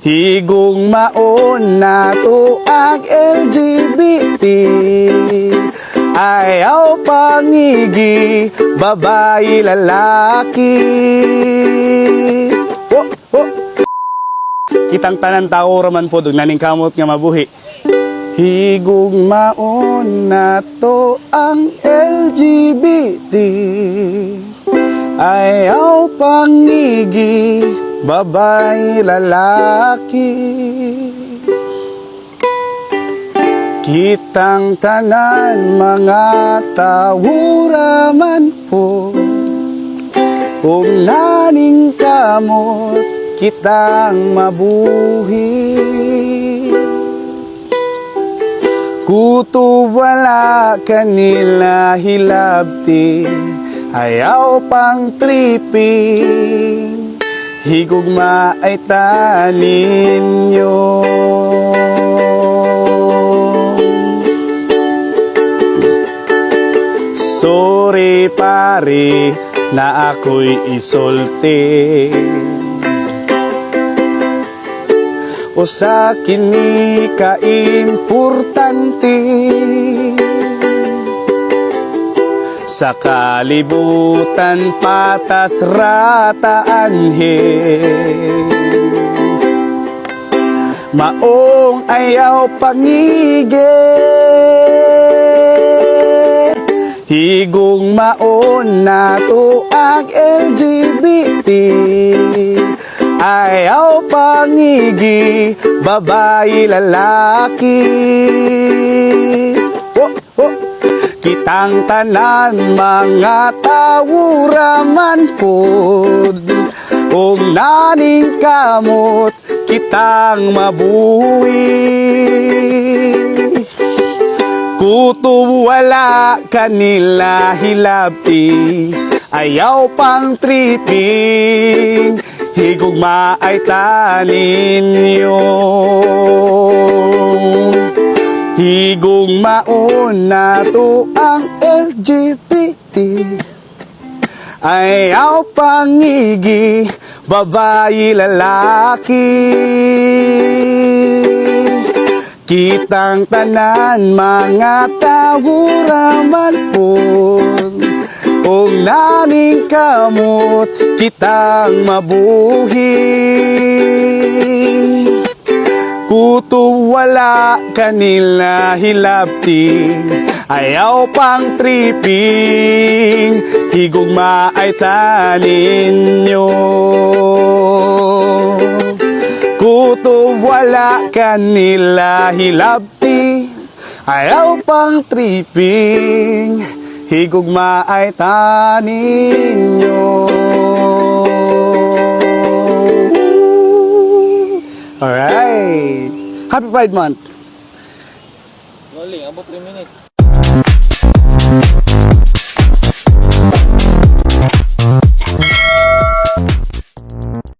Higugmaon nato ang LGBT. Ayaw pangigi, babae, lalaki. Oh, oh. Kitang tanan tao raman po, naning kamot nga mabuhi. Higugmaon nato ang LGBT. Ayaw pangigi, babae, lalaki. Kitang tanan mga tawo raman po. Kung naning kamot kitang mabuhi. Kutob wala kanila hilabti, ayaw pang tripping. Higugma ay taninyo. Sorry pare na ako'y isulti. Usa kini ka-importante sa kalibutan, patas rata anhin. Maong ayaw pangige. Higugmaon nato ang LGBT. Ayaw pangigi, babae, lalaki. Oh, oh. Kitang tanan mga tawo raman pod. Ug naning kamot kitang mabuhi. Kutob wala kanila hilabti, ayaw pang tripping. Higugma ay taninyo. Higugmaon nato ang LGBT. Ayaw pangigi, babae, lalaki. Kitang tanan mga tawo raman po. Ug naning kamot kitang mabuhi. Kutob wala kanila hilabti, ayaw pang tripping. Higugma ay taninyo. Kutob wala kanila hilabti, ayaw pang tripping. Higugma ay taninyo. Alright. Happy Pride Month. Galing, abot 3 minutes.